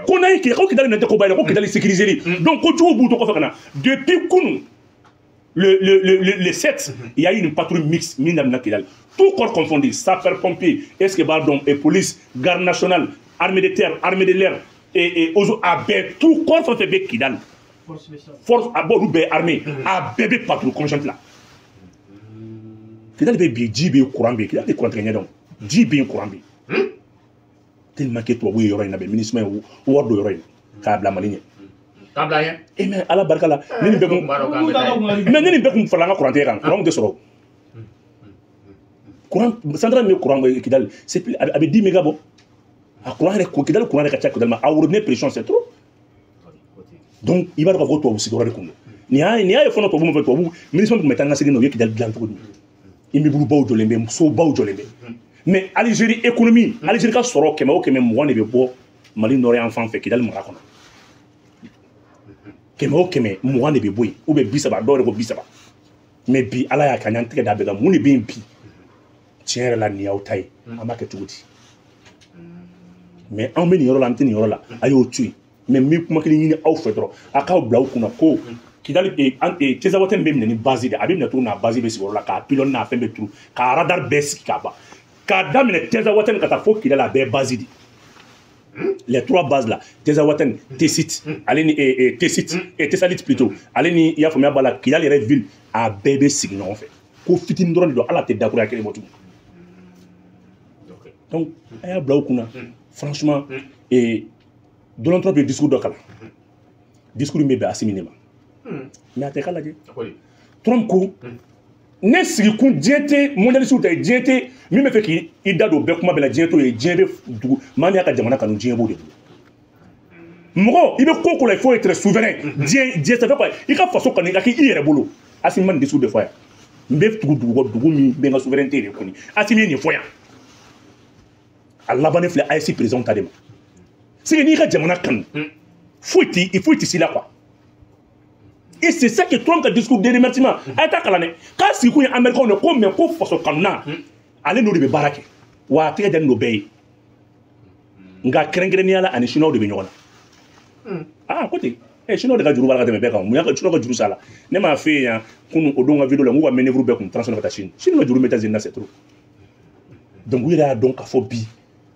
Ko n'an ye Kidal, ko Kidal minɛ tɛ ko ba ye dɛ, ko Kidal sécuriser. Donc ko jugu b'u to kɔfɛ ka na. Depuis kunun, le 7, il y a eu une patrouille mixte min daminɛ Kidal. Tout corps confondu, sapeurs pompiers, est-ce que b'a dɔn, et police, garde nationale, armée de terre, armée de l'air, et a bɛɛ, tout corps fɛn fɛn bɛ Kidal. Force a bɔ olu bɛɛ armée, a bɛɛ bɛ patrouille conjointe la. Kidal bɛ bi, ji bɛ yen, courant bɛ yen. Kidal tɛ courant tigɛ ɲɛ dɔn, ji bɛ yen, courant bɛ yen. Tellement que tubabu ye yɔrɔ in labɛn, MINUSMA ye wari don yɔrɔ in k'a bila Mali ɲɛ. K'a bila ɲɛ? E mais Ala barika la, ne nin bɛɛ kun, mais ne nin bɛɛ kun farala an ka courant tigɛ kan, courant tɛ sɔrɔ. Courant centrale min bɛ courant Kidal, c'est plus a bɛ 10 méga bɔ. A courant yɛrɛ, Kidal courant yɛrɛ ka ca Kidal ma, a robinet pression c'est trop. Donc i b'a dɔn k'a fɔ ko tubabu sigiyɔrɔ de kun don. Nin y'a ye fɔlɔ tubabu min fɛ, tubabu MINUSMA tun bɛ taa n ka segin na, u ye Kidal dilan cogo di? Immeuble baw jɔlen bɛ, sobaw jɔlen bɛ. Mais Algérie économie, Algérie ka sɔrɔ 100 o 120 de bɛ bɔ Mali nord yan fan fɛ Kidal mara kɔnɔ. 100 o 120 de bɛ bɔ yen, ou bien 30, dɔw yɛrɛ ko 30. Mais bi Ala y'a kɛ an y'an tɛgɛ da bɛɛ kan, mun de bɛ yen bi? Tiɲɛ yɛrɛ la nin y'aw ta ye, an b'a kɛ cogo di? Mais anw bɛ nin yɔrɔ la, an tɛ nin yɔrɔ la, a y'o to yen. Mais n bɛ kuma kelen ɲini aw fɛ dɔrɔn, a k'aw bila aw kunna ko Kidal Tizawatɛ bɛ minɛ ni base de, a bɛ minɛ cogo min na, a base bɛ sigi yɔrɔ la, k'a pylône n'a fɛn bɛɛ turu, k'a radar bɛɛ sigi k'a ban. K'a daminɛ Tizawatɛ ka taa fo Kidal, a bɛɛ base de. Les trois bases là, Tizawatɛ, Tessit, ale ni Tessit, et Tessalit plutôt, ale ni i y'a faamuya b'a la, Kidal yɛrɛ ville, a bɛɛ bɛ sigi ɲɔgɔn fɛ. Ko fitinin dɔrɔn de don, hali a tɛ dakuruya kelen bɔ tugun. Donc a y'a bila aw kunna, franchement, Donald Trump ye discours dɔ kalan. Discours min bɛ bɛn Assimi de ma. Mais a tɛ k'a lajɛ. Trump ko ne sigikun diɲɛ tɛ mondialiste ta ye, diɲɛ tɛ min bɛ fɛ k'i da don bɛɛ kuma bɛɛ la, diɲɛ t'o ye, diɲɛ bɛ dugu maa min y'a ka jamana kanu, diɲɛ b'o de bolo. Mɔgɔ i bɛ ko ko la, il faut être souverain. Diɲɛ ça fait quoi? I ka faso kanu, i ka k'i yɛrɛ bolo. Assimi ma nin discours de fɔ yan. N bɛ tugu dugu kɔ, dugu min bɛ n ka souveraineté de kɔni. Assimi ye nin fɔ yan. A labannen filɛ AES président ta de ma. C'est que n'i ka jamana kanu, foyi tɛ s'i la quoi. Et c'est ça que Trump ka discours de remerciement. A ye taa kalan dɛ. K'a sigikun ye américain de ko, mais ko faso kanuna, ale n'o de bɛ baara kɛ. Wa a tɛgɛ dalen don bɛɛ ye. Nka kɛrɛnkɛrɛnnenya la, ani chinois de bɛ ɲɔgɔn na. Ah ko ten. Chinois de ka juru b'a la ka tɛmɛ bɛɛ kan. Mun y'a ka chinois ka juru s'a la? Ne m'a f'e ye yan kunun o don ka vidéo la, n k'u ka manœuvre bɛɛ kun transfert ka taa Chine. Chine ka juru bɛ États-Unis na, c'est trop. Donc u yɛrɛ y'a dɔn k'a fɔ bi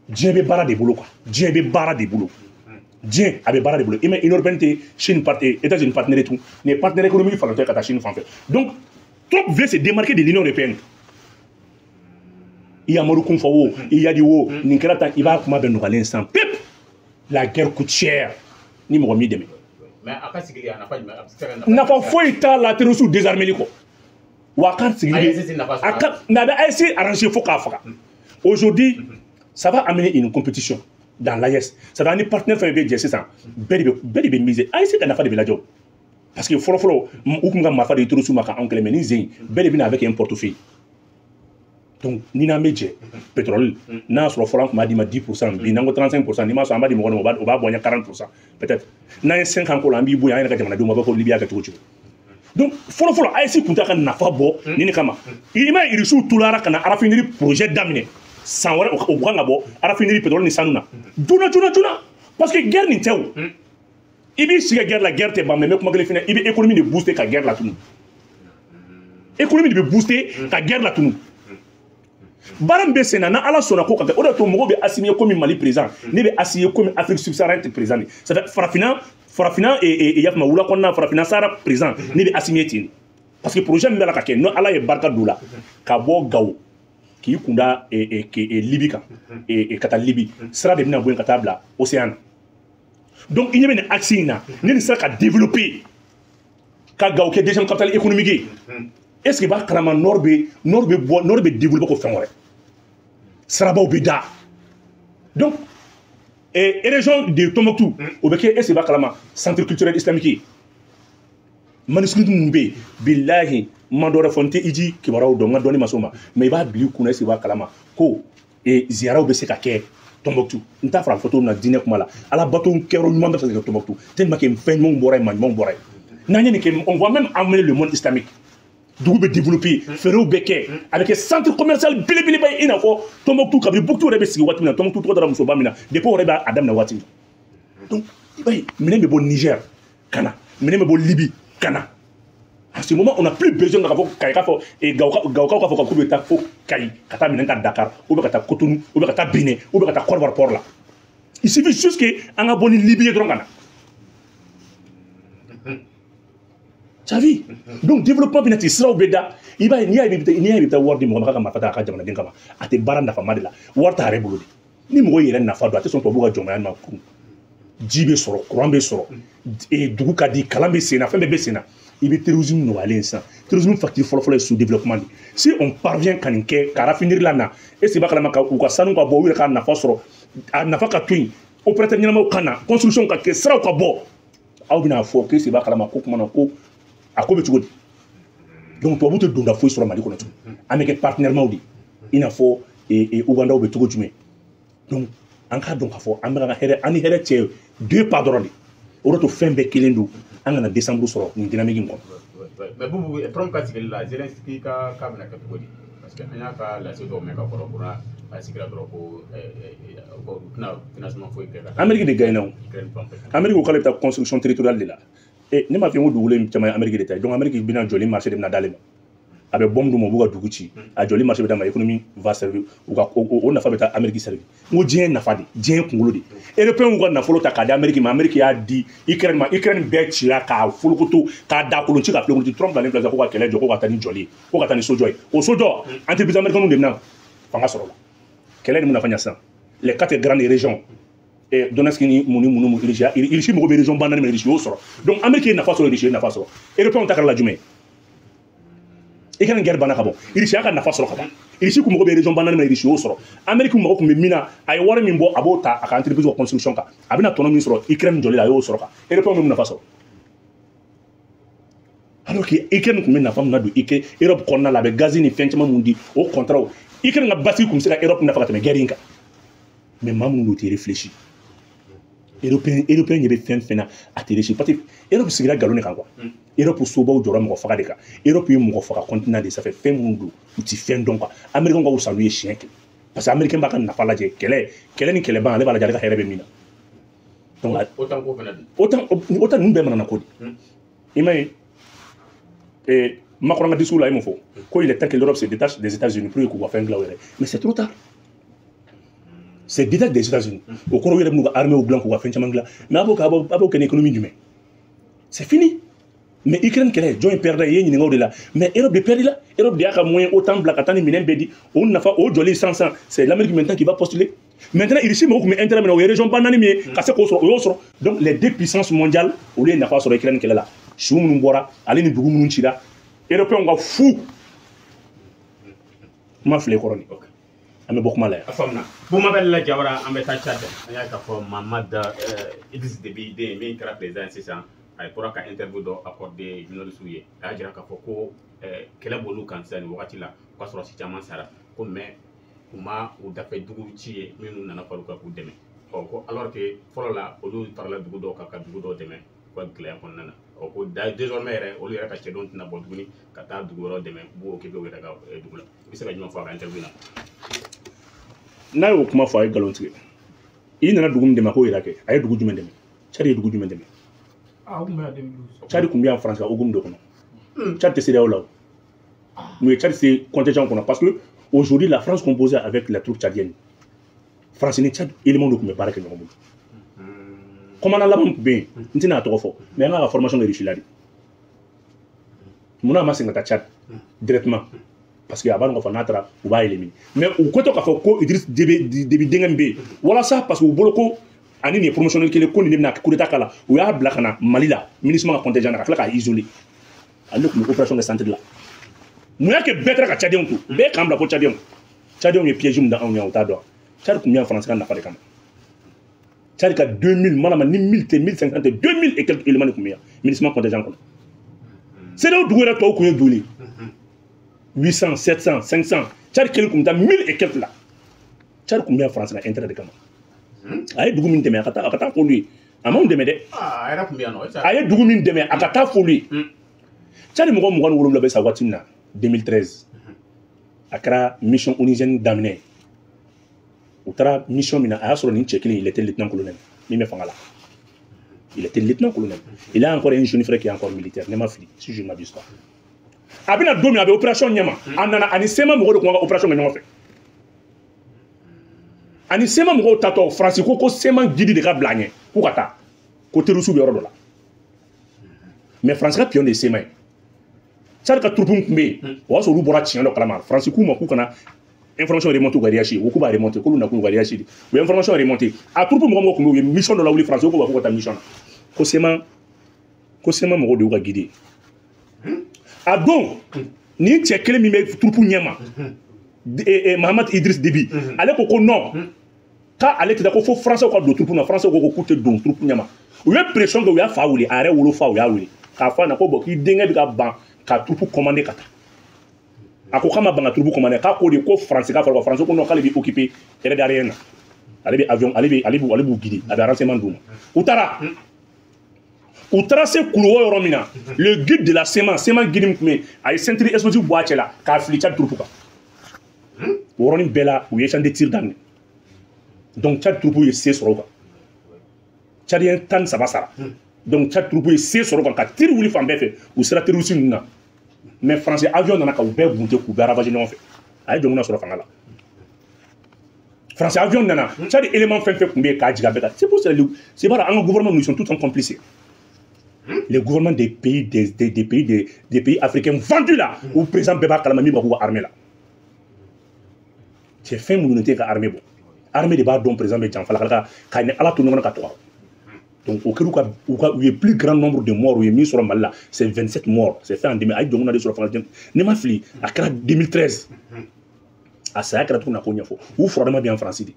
diɲɛ bɛ baara de bolo quoi. Diɲɛ bɛ baara de bolo. Diɲɛ a bɛ baara de bolo. I ma Union européenne tɛ Chine États-Unis partenaire tout. Nin ye partenaire économique falantɔ ye ka taa Chine fan fɛ. Donc Trump veut se démarquer de l'Union européenne. I ya Amadu kun fɔ wo, i ya di wo, nin kɛra tan, i b'a kuma bɛɛ nɔgɔyalen sisan pep. La guerre coûte cher. Ni mɔgɔ m'i dɛmɛ. Mais a ka sigili a nafa jumɛn a bɛ se ka nafa foyi t'a la terroriste désarmeli kɔ. Wa a ka sigili a ka mais a bɛ AES arranger fo k'a faga. Aujourd'hui, ça va amener une compétition dans l'AES. Ça va ni partenaire fɛn bɛ jɛ sisan bɛɛ de bɛ miser. AES ka nafa de bɛ lajɛ o. Parce que fɔlɔ fɔlɔ u kun ka marifa de terroriste ma k'anw kɛlɛ mais ni zen bɛɛ de bɛ na avec un portefeuille. Donc ni n'an bɛ jɛ pétrole n'a y'a sɔrɔ fɔlɔ an tun b'a d'i ma 10% bi n'an ko 35% n'i m'a sɔrɔ an b'a di mɔgɔ dɔ ma o b'a bɔ an ɲɛ 40% peut-être n'an ye 5 ans k'o la an b'i bonya an yɛrɛ ka jamanadenw ma b'a fɔ Libye y'a kɛ cogo cogo. Donc fɔlɔ fɔlɔ AES tun t'a ka nafa bɔ nin de kama. I m'a ye Irisiw tulara ka na raffinerie projet daminɛ san wɛrɛ o kan ka bɔ raffinerie pétrole ni sanu na joona joona joona parce que guerre nin tɛ o. I b'i sigi guerre la guerre tɛ ban mais n bɛ kuma kelen f'i ɲɛna i bɛ économie de booster ka guerre latunu. Économie de bɛ booster ka guerre latunu. Baara min bɛ sen na n'Ala sɔnna ko ka kɛ o de y'a to mɔgɔw bɛ Assimi ye komi Mali président ne bɛ Assimi ye komi Afrique subsaharienne président de c'est à dire farafinna i y'a faamu wula kɔnɔna farafinna Sahara président ne bɛ Assimi ye ten de parce que projet min bɛ la ka kɛ n'o Ala ye barika don o la ka bɔ Gawo k'i kunda Libi kan ka taa Libi sira de bɛna bɔ yen ka taa bila océan na. Donc i ɲɛ bɛ nin axe in na ne nin sera ka développer ka Gawo kɛ deuxième capitale économique ye. Est-ce que b'a kalama nord bɛ bɔ nord bɛ développer ko fɛn wɛrɛ sirabaw bɛ da. Donc région de Tombouctou o bɛ kɛ est-ce que b'a kalama centre culturel islamique ye manuscrit minnu bɛ yen bilahi n ma dɔ wɛrɛ fɔ n tɛ iji kibaruyaw dɔn n ka dɔnni ma s'o ma mais i b'a bila i kunna est-ce que b'a kalama ko ziyaraw bɛ se ka kɛ Tombouctou n t'a fɔ a fɔ cogo min na diinɛ kuma la ala bato kɛyɔrɔ ɲuman bɛ se ka kɛ Tombouctou tellement que fɛn ɲumanw bɔra yen maa ɲumanw bɔra yen n'an ye nin kɛ on va même amener le monde islamique. Dugu bɛ développer feerew bɛ kɛ a bɛ kɛ centre commercial belebeleba ye i n'a fɔ Tombouctou kabini Bouctou yɛrɛ bɛ sigi waati min na Tombouctou tɔgɔ dara musoba min na depuis o yɛrɛ b'a daminɛ waati min. Donc i b'a ye minɛn bɛ bɔ Niger ka na minɛn bɛ bɔ Libye ka na. À ce moment on n'a plus besoin k'a fɔ Kayi k'a fɔ Gawokaw k'a fɔ k'u bɛ taa fo Kayi ka taa minɛn ta Dakar ou bien ka taa Cotonou ou bien ka taa Benin ou bien ka taa Côte d'Ivoire port la. Il suffit juste que an ka bɔ ni Libye ye dɔrɔn ka na. Tu vu? Donc développement bɛna ten siraw bɛ da i b'a ye n'i y'a ye i bɛ taa wari di mɔgɔ ma k'a ka marifa ta a ka jamanaden kama a tɛ baara nafama de la wari t'a yɛrɛ bolo de ni mɔgɔ yɛrɛ nafa don a tɛ sɔn tubabuw ka jɔnmaya ma kun ji bɛ sɔrɔ courant bɛ sɔrɔ dugu ka di kalan bɛ sen na fɛn bɛɛ bɛ sen na i bɛ terrorisme nɔgɔyalen ye sisan terrorisme facture fɔlɔfɔlɔ ye sous développement de si on parvient ka nin kɛ ka raffinerie la na est ce que i b'a kalama ka u ka sanu ka bɔ u yɛrɛ ka nafa sɔrɔ a nafa ka to yen opérateur ɲɛnamaw ka na construction ka kɛ siraw ka bɔ aw bɛna fɔ k'e b'a kalama ko kuma na ko a ko bɛ cogo di. Donc tubabu tɛ donda foyi sɔrɔ Mali kɔnɔ tugun an bɛ kɛ partenaire maw de i n'a fɔ Ugandaw bɛ cogo jumɛn. Donc an k'a dɔn k'a fɔ an bɛ ka hɛrɛ an ni hɛrɛ cɛ deux pas dɔrɔn de o de to fɛn bɛɛ kelen don an kana décembre sɔrɔ nin dynamique in kɔnɔ. Mais Boubou Trump ka sigili la Zelensky ka bɛna kɛ cogo di parce que an y'a ka lase dɔw mɛn ka kɔrɔ ko a sigira dɔrɔn ko u tɛna financement foyi kɛ ka taa Amérique de gagne o. Amérique ko k'ale bɛ taa construction territoriale de la. Ne m'a f'i ye ko dugukolo in caman ye Amérique de ta ye donc Amérique bɛna jɔli marché de bɛna d'ale ma a bɛ bombe d'u ma u b'u ka dugu ci a jɔli marché bɛ d'a ma économie va servir u ka o nafa bɛ taa Amérique servir n ko diɲɛ ye nafa de diɲɛ ye kunkolo de européens y'u ka nafolo ta k'a di Amérique ma Amérique y'a di Ukraine ma Ukraine bɛɛ cira k'a folokoto k'a da kolon ci k'a filenkolon ci Trump nalen filɛ ko ka kɛlɛ jɔ ko ka taa ni jɔli ye ko ka taa ni sojɔ ye o sojɔ entreprise américaine de bɛna fanga sɔrɔ o la kɛlɛ ni mun nafa ɲɛ sisan les quatre grandes régions Donetsk ni mun ni mun ni Russie Russie mɔgɔ bɛ région ba naani min Russie y'o sɔrɔ donc Amérique ye nafa sɔrɔ Russie ye nafa sɔrɔ européens ta kɛra la jumɛn i ka nin guerre banna ka bɔ Russie y'a ka nafa sɔrɔ ka ban Russie kun mɔgɔ bɛ région ba naani min Russie y'o sɔrɔ Amérique mɔgɔ kun bɛ min na a ye wari min bɔ a b'o ta a ka entreprise ka construction kan a bɛna tɔnɔ min sɔrɔ Ukraine jɔli la a y'o sɔrɔ kan européens bɛ mun nafa sɔrɔ alors que Ukraine kun bɛ nafa min na don Europe kɔnɔna la a bɛ gazi ni fɛn caman mun di o contrat Ukraine ka basigi kun bɛ se ka Europe nafa ka tɛmɛ guerre in kan mais maa minnu tɛ réfléchi européen ɲɛ bɛ fɛn fɛn na a tɛ réfléchi parce que Europe sigira nkalon de kan quoi Europe sobaw jɔra mɔgɔ faga de kan Europe ye mɔgɔ faga continent de ça fait fɛn minnu don u ti fɛn dɔn quoi américain ka wusa n'u ye siɲɛ kelen parce que américain b'a ka nafa lajɛ kɛlɛ ni kɛlɛ ban ale b'a lajɛ ale ka hɛrɛ bɛ min na donc OTAN ko fana dun OTAN ninnu bɛɛ mana na ko de i m'a ye Macron ka discours la i m'o fɔ ko il est temps que l'Europe se détache des États-Unis pour que k'u ka fɛn dilan u yɛrɛ mais c'est trop tard. C'est détache des États-Unis. Au cours où il y a une armée au blanc, mais à une économie du c'est fini. Mais Ukraine, John perdait, il y a là. Mais Europe de perdre là, Europe de a moyen autant black attendre minen bedi, on n'a pas au joli 500, c'est l'Amérique maintenant qui va postuler. Maintenant Russie mɔgɔw tun bɛ intérêt min na, o ye région ba naani min ye ka se k'o sɔrɔ, o y'o sɔrɔ. Donc les deux puissances mondiales, olu ye nafa sɔrɔ Ukraine kɛlɛ la. Su minnu bɔra ale ni dugu minnu cira, européens ka fu kuma filɛ kɔrɔ nin. An bɛ bɔ kuma la yan. A faamuna. Bouba Diawara, an bɛ taa Tchad. An y'a k'a fɔ Mahamat Idriss Déby den min kɛra président ye sisan, a ye bɔra ka interview dɔ accordé journaliste ye. A y'a jira k'a fɔ ko kɛlɛ b'olu kan sisan nin wagati la, o ka sɔrɔ si caman sara ko, mais u ma u dafɛ dugu ci ye minnu nana far'u kan k'u dɛmɛ. Ɔ ko alors que fɔlɔ la, olu farala dugu dɔw kan ka dugu dɔw dɛmɛ u ka gɛlɛya kɔnɔna na. Ɔ ko désormais yɛrɛ, olu yɛrɛ ka cɛdenw tɛna bɔ tuguni ka taa dugu wɛrɛw dɛmɛ, u b'o occupé u yɛrɛ ka dugu la. I bɛ se ka jumɛn fɔ a ka interview la? N'a y'o kuma fɔ, a ye nkalon tigɛ. I nana dugu min dɛmɛ, k'o yɛrɛ kɛ. A ye dugu jumɛn dɛmɛ? Tchad ye dugu jumɛn dɛmɛ? Ah, o tun bɛ yan 2012. Tchad tun bɛ yan France ka hukumu de kɔnɔ. Tchad tɛ CEDEAO la o. Mun ye Tchad se contingent kɔnɔ? Parce que aujourd'hui la France composait avec la troupe tchadienne. France ni Tchad élément de tun bɛ baara kɛ ɲɔgɔn bolo. Commandant laban min tun bɛ yen, n tɛna a tɔgɔ fɔ, mais an ka formation kɛ Russie la de. Munna a ma segin ka taa Tchad directement? Parce que a b'a dɔn k'a fɔ n'a taara, u b'a éliminer. Mais u kotɔ k'a fɔ ko Idriss Déby denkɛ min bɛ yen, walasa parce que u bolo ko ani nin ye promotionnel kelen ko nin de bɛna coup d'état k'a la, u y'a bila ka na Mali la MINUSMA ka contingent na ka tila k'a isoler. Ale de tun bɛ opération kɛ centre la. Mun y'a kɛ bɛɛ taara ka Tchadiens to? Bɛɛ k'an bila ko Tchadiens. Tchadiens ye piège min da anw ɲɛ, u t'a dɔn. Tchad tun bɛ yan France ka nafa de kama. Tchad ka 2000 mana ni 1000 tɛ, 1500 tɛ, 2000 et quelques éléments de tun bɛ yan MINUSMA contingent kɔnɔ. CEDEAO dugu yɛrɛ tɔw tun ye joli? 800, 700, 500. Tchad kelen tun bɛ taa 1000 et quelques la. Tchad tun bɛ yan France ka intérêt de kama. A ye dugu min dɛmɛ, a ka taa f'olu ye. A m'anw dɛmɛ dɛ. A yɛrɛ tun bɛ yan nɔ. A ye dugu min dɛmɛ, a ka taa f'olu ye. Tchad mɔgɔ 27 bɛ sa waati min na, 2013, a kɛra mission onusienne daminɛ. U taara mission min na, a y'a sɔrɔ nin cɛ kelen, il était lieutenant colonel min bɛ fanga la. Il était lieutenant colonel. Il a encore un jeune frère qui est encore militaire, ne ma fili, si je ne m'abuse pas. A bɛna don min, a bɛ opération ɲɛma, a nana ani CMA mɔgɔw de tun ka opération kɛ ɲɔgɔn fɛ. Ani CMA mɔgɔw tatɔ, Faransi ko CMA guide de ka bila a ɲɛ k'u ka taa ko terroriste bɛ yɔrɔ dɔ la. Mais Faransi ka pion de ye CMA ye. Tchad ka troupe min tun bɛ yen, o y'a sɔrɔ olu bɔra tiɲɛ dɔ kalama. Faransi k'u ma k'u kana information remonter u ka hiérarchie, u k'u b'a remonter, k'olu nakun u ka hiérarchie de. U ye information remonter, a troupe mɔgɔ mɔgɔ tun bɛ yen, u ye mission dɔ lawuli. Faransi ko k'u ka taa mission na, ko CMA mɔgɔw de y'u ka guide ye. A don nin cɛ kelen min bɛ troupe ɲɛma, Mahamat Idriss Déby, ale ko non, k'ale tɛ taa, ko fo français ka don troupe na. Français ko k'u tɛ don troupe ɲɛma. U ye pression kɛ, u y'a fa wele, a yɛrɛ wolo fa, u y'a wele k'a fɔ a ɲɛna ko bon, k'i denkɛ bɛ ka ban ka troupe commander ka taa. A ko k'a ma ban ka troupe commander, k'a ko de ko français ka fara. Français ko non, k'ale bɛ occupé raid aérien na, ale bɛ avion, ale b'u guider, a bɛ renseignement d'u ma. U taara se Kulukɔ yɔrɔ min na, le guide de la CMA, CMA guide min tun bɛ yen, a ye ceinture explosive bɔ a cɛ la k'a fili Tchad troupe kan. O yɔrɔnin bɛɛ la, u ye échange de tir daminɛ. Donc Tchad troupe ye se sɔrɔ o kan, Tchadien 13 sara. Donc Tchad troupe ye se sɔrɔ o kan ka tir wuli fan bɛɛ fɛ, u sera terroriste ninnu na. Mais français avion nana ka u bɛɛ bunte k'u bɛɛ ravager ɲɔgɔn fɛ. A ye jɔnkuna sɔrɔ fanga la. Français avion nana, Tchad élément fɛn fɛn tun bɛ yen k'a jigin a bɛɛ kan. C'est pour cela, c'est pas an ka gouvernement, nous sont tous en complices. Les gouvernements des pays africains vendus là, où président bɛɛ b'a kalama min b'a k'u ka armée la. Cɛ fɛn minnu tɛ ka armée bɔ, armée de b'a dɔn président bɛ janfa la ka ni Ala to ɲɔgɔn na ka tɔgɔ. Donc o kɛra u ka u ye plus grand nombre de morts u ye min sɔrɔ Mali la, c'est 27 morts. C'est fait en 2000. A ye jɔnkuna de sɔrɔ fanga, ne ma fili, a kɛra 2013. A saya kɛra cogo min na, k'o ɲɛfɔ. U furadama bɛ yan, Faransi de,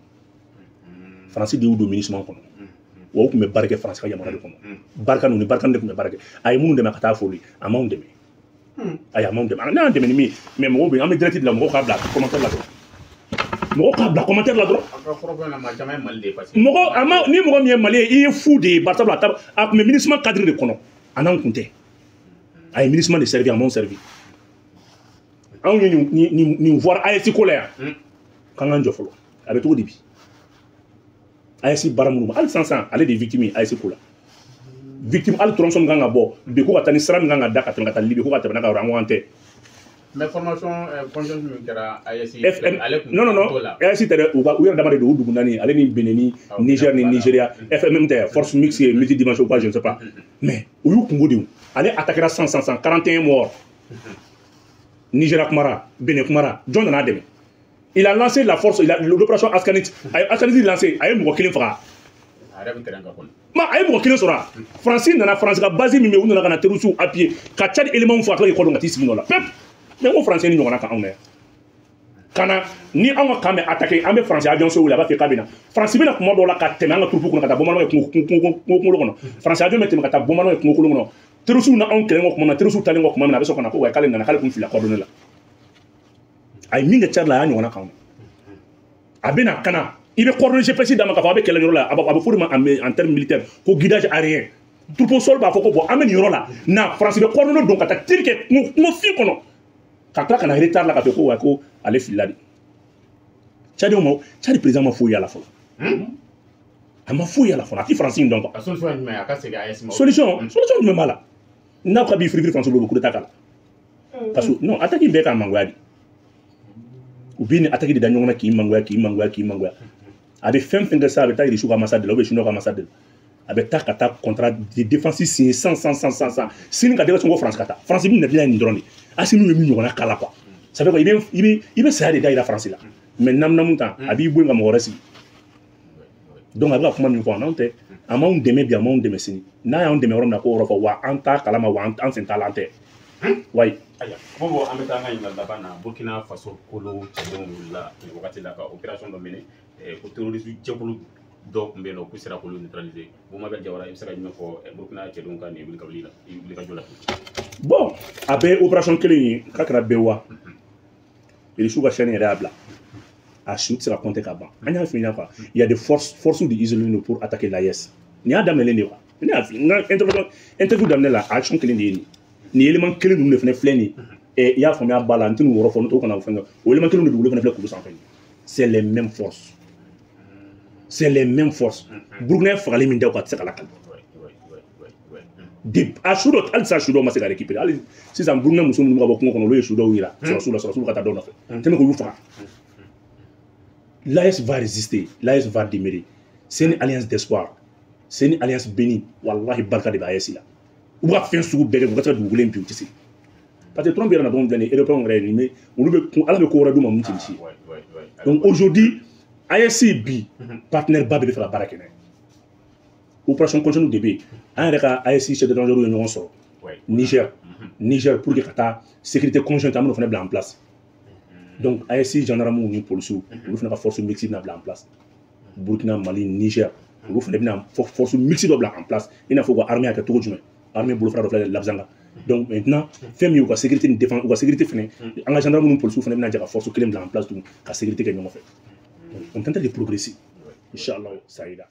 Faransi de y'u don MINUSMA kɔnɔ. Wa u tun bɛ baara kɛ Faransi ka yamaruya de kɔnɔ. Barika ninnu ni barika de tun bɛ baara kɛ. A ye minnu dɛmɛ ka taa foli, a m'anw dɛmɛ. Ayi, a m'anw dɛmɛ. Ne y'an dɛmɛ ni min ye, mais mɔgɔw bɛ yen, an bɛ direct bila, mɔgɔw k'a bila commentaire la dɔrɔn, mɔgɔw k'a bila commentaire la dɔrɔn. A ka kɔrɔfɔ na, maa caman ye Mali de ye parce que mɔgɔ a ma ni mɔgɔ min ye Mali ye, i ye fu de ye. Bari sabula a tun bɛ MINUSMA cadre de kɔnɔ, a n'anw kun tɛ. A ye MINUSMA de servi, a m'anw servi. Anw ye nin voir AES ko la yan, k'an k'an jɔ fɔlɔ. A bɛ cogo di bi AES baara minnu ma hali sisan, ale de ye victime ye AES ko la. Victime hali tronçon min kan ka bɔ bi ko ka taa ni sira min kan ka da ka tɛmɛ ka taa Libi, ko ka tɛmɛ n'a ka yɔrɔ, an ko an tɛ. Mais formation conjointe min kɛra AES FM ale kun non non non t'o la. AES tɛ dɛ, u ka u yɛrɛ dama de don, u dugu naani, ale ni Benin ni Niger ni Nigeria. FMM tɛ, force mixte multidimension quoi, je ne sais pas, mais u y'u kungo de. Ale attaquera 100 100 141 morts. Nigeria kumara, Benin kumara, jɔn nana dɛmɛ? Il a lancé la force, l'opération Askanit. A ye Askanit lancé, a ye mɔgɔ kelen faga. Ma a ye mɔgɔ kelen sɔrɔ. Faransi nana, Faransi ka base min bɛ yen, u nana ka na terroristes appuyer ka Tchad éléments faga, tila k'i kɔ don ka t'i sigi nɔ la. Pep. Mais n ko Faransi ni ɲɔgɔnna kan anw na yan. Ka na ni anw ka camp bɛ attaquer, an bɛ Faransi avion so wele, a b'a fɔ k'a bɛ na. Faransi bɛna kuma dɔw la ka tɛmɛ an ka troupe kɔnɔ ka taa bombardement kɛ kungo kɔnɔ. Faransi avion bɛ tɛmɛ ka taa bombardement kɛ kungo kɔnɔ. Terroristes na anw kɛlɛ kɔ kuma min na, terroristes taalen kɔ kuma min na, a bɛ sɔrɔ ka na ko wa k'ale nana, k'ale kun filila coordonnées la. A ye min kɛ Tchad la, a y'a ɲɔgɔnna k'anw na. A bɛ na ka na, i bɛ coordonnées GPS d'a ma k'a fɔ a bɛ kɛlɛ yɔrɔ la, a bɛ fɔ o de ma en terme militaire ko guidage aérien. Troupeau sol b'a fɔ ko bon, an bɛ nin yɔrɔ la, na Faransi bɛ coordonnées don ka taa tir kɛ kungo fin kɔnɔ, ka tila ka na retard la ka fɔ ko wa ko ale filila de. Tchad ma, Tchad président ma foyi y'a la fɔlɔ. A ma foyi y'a la fɔlɔ, a ti Faransi in dɔn quoi. A solution ye jumɛn ye? A ka segin AES ma. Solution jumɛn b'a la? N'a ko k'a b'i firifiri Faransi bolo, u bɛ coup d'état k'a la. Parce que non, attaque in bɛɛ k'a mangoya de. U bɛ ni attaque de da ɲɔgɔn na k'i mangoya, k'i mangoya, k'i mangoya. A bɛ fɛn fɛn kɛ sa, a bɛ taa Irisiw ka ambassade la ou bien Chinois ka ambassade la. A bɛ taa ka taa contrat de défense signé 100 100 100 100 100. Sini ka délégation ko France ka taa. France bɛ na nin dɔrɔn de. Assimi bɛ min ɲɔgɔnna k'a la quoi. Ça veut dire i bɛ saya de da yira France la. Mais namu tan, a b'i bɔ yen ka mɔgɔ wɛrɛ sigi. Donc a bɛ ka kuma min fɔ, n'anw tɛ, a m'anw dɛmɛ bi, a m'anw dɛmɛ sini. N'a y'anw dɛmɛ yɔrɔ min na, k'o yɔrɔ fɔ, wa an t'a kalama, wa an sen t'a la, an tɛ. Wayi. Ayiwa, Bobo, an bɛ taa an ka ɲininkali laban na. Burkina Faso kolo cɛdenw wulila nin wagati la ka opération dɔ minɛ, ko terroriste jɛkulu dɔw tun bɛ yen nɔ, k'u sera k'olu neutraliser. Bouba Diawara, i bɛ se ka jumɛn fɔ Burkina cɛdenw ka nin wulikajɔ la, wulikajɔ la? Bon, a bɛɛ opération kelen ye, k'a kɛra BOA. Irisiw ka chaîne yɛrɛ y'a bila. A su tɛ se ka compter ka ban. An y'a f'i ɲɛna quoi. Il y a des forces de isolées pour attaquer l'AES. Nin y'a daminɛlen de ye quoi. Ne y'a f'i n ka interview daminɛ la, action kelen de ye nin. Nin élément kelen ninnu de fana filɛ nin ye. I y'a faamuya ba la, n tɛ nin wɔɔrɔ fɔ, n'o kana fɛn kɛ. O élément kelen de dugukolo fana filɛ kulu sanfɛ. C'est les mêmes forces. C'est les mêmes forces. Burukina ye fagali min da o kan, a tɛ se ka lakali. A su dɔ, halisa su dɔw ma se ka récupérer. Hali sisan Burukina muso minnu bɛ ka bɔ kungo kɔnɔ, olu ye su dɔw yira sɔrɔsiw la, sɔrɔsiw ka taa dɔw nɔfɛ. Tɛmɛ k'olu faga. L'AES va résister, l'AES va demeurer. C'est une alliance d'espoir. C'est une alliance bénie. Wallahi barika de bɛ AES la. U b'a fɛn sugu bɛɛ kɛ, u ka se ka dugukolo in bin, u tɛ se. Parce que Trump yɛrɛ natɔ filɛ nin ye, Européens yɛrɛ ye nin, mais olu bɛ kun, Ala bɛ ko wɛrɛ d'u ma mun tɛ nin si ye. Donc aujourd'hui, AES bi partenaire ba bɛɛ bɛ fɛ ka baara kɛ n'a ye. Opération continue de bɛ yen. An yɛrɛ ka AES chef d'état-major ye ɲɔgɔn sɔrɔ. Niger pour que ka taa sécurité conjointe, an bɛn'o fana bila en place. Donc AES gendarmes ni policiers, olu fana ka force mixte bɛna bila en place. Burkina, Mali, Niger, olu fana bɛna force mixte dɔ bila en place. I n'a fɔ u ka armée y'a kɛ cogo jumɛn? Armée bolofara dɔ filɛ Labzanga. Donc maintenant, fɛn min ye u ka sécurité ni défense, u ka sécurité fana, an ka gendarmes ni policiers fana bɛna jɛ ka force kelen bila en place tugun ka sécurité kɛ ɲɔgɔn fɛ. Donc on est en train de progresser. Inch'Allah, ça ira.